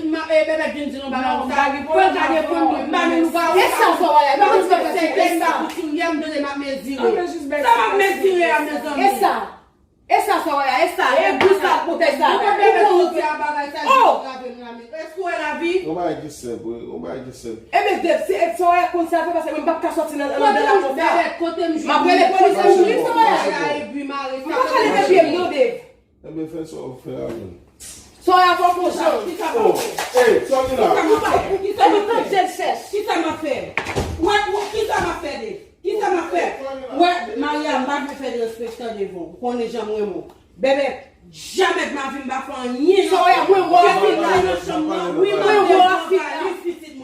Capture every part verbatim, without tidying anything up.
Ma- eh, Bebek vin di nou bagay sa. Fò l ka defann mwen, m pa menm nou pa. E sa Soraya, e pa menm se fè se, e sa. Koutim yè m tande m ap mezire. Sa m ap mezire a, mezanmi. E sa. E sa Soraya, e sa. E gou sa pou tèt sa. Ou konn Bebek soti a bagay sa, oh! Grave m la, men. Èske w wè lavi? Yon bagay ki senp, wi. Yon bagay ki senp. Ebyen, Dave, si Soraya konn sa fè, paske mwen m p ap ka sòti nan, nan, nan la konsa. Bebek, kote m jwenn? M ap rele polis la sou li, Soraya. M pa ka leve pye m non, Dave. Ebyen, fè sa w fè a menm. Soraya fò konjan. Kisa m ap fè? Kisa m ap fè? Kisa m ap fè? Kisa m ap fè? Wè, wè, kisa m ap fè de? Kisa m ap fè? Wè, Maria, m pa vle fè derespektan devan w. Ou konnen jan m renmen w. Bebek, jamè de ma vi m pa fè anyen. Soraya, mwen wè w ap fè la. Nan chanm nan, wi, mwen wè w ap fè la.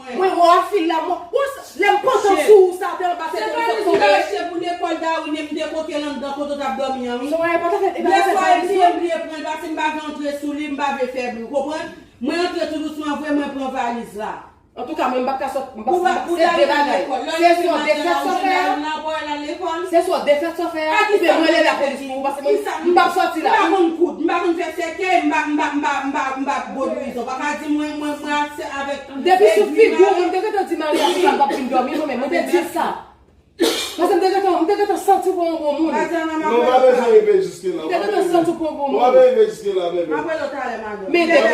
Mwen wè w ap fè la. Mwen, bon, lè m pantan sou ou sa, tèlman pase tèlman sòt tonbe. Se pa li ki arete pou lekòl Darwin, e m te koke l anndan kote w t ap dòmi an, wi. Soraya, e pa ta fè, e pa ta fè sa, li bliye pran l, paske m pa vle antre sou li, m pa vle fè bri, w konprann? Mwen antre tou dousman vre, mwen pran valiz la. Antouka, mwen, m p ap ka sòt, m p ap, se de bagay. Se swa defèt sa w fè a, se swa defèt sa w fè a, oubyen mwen rele lapolis pou ou, paske mwen, m p ap sòti la. M pa konn koud, m pa konn fè sèkèy, m pa, m pa, m pa, m pa, m pa bodwizon. Pa ka di mwen, mwen, mwen avèk. Depi sou figi w, mwen te gentan di Maria, pou sa m p ap vin dòmi, non, men mwen te di l sa. Paske m te gentan, m te gentan santi w pa yon bon moun. Non, pa bezwen rive jiske la. M te gentan santi w pa yon bon moun. Ou pa bezwen rive jiske la, bebe. M ap rele w talè, madanm. Men depi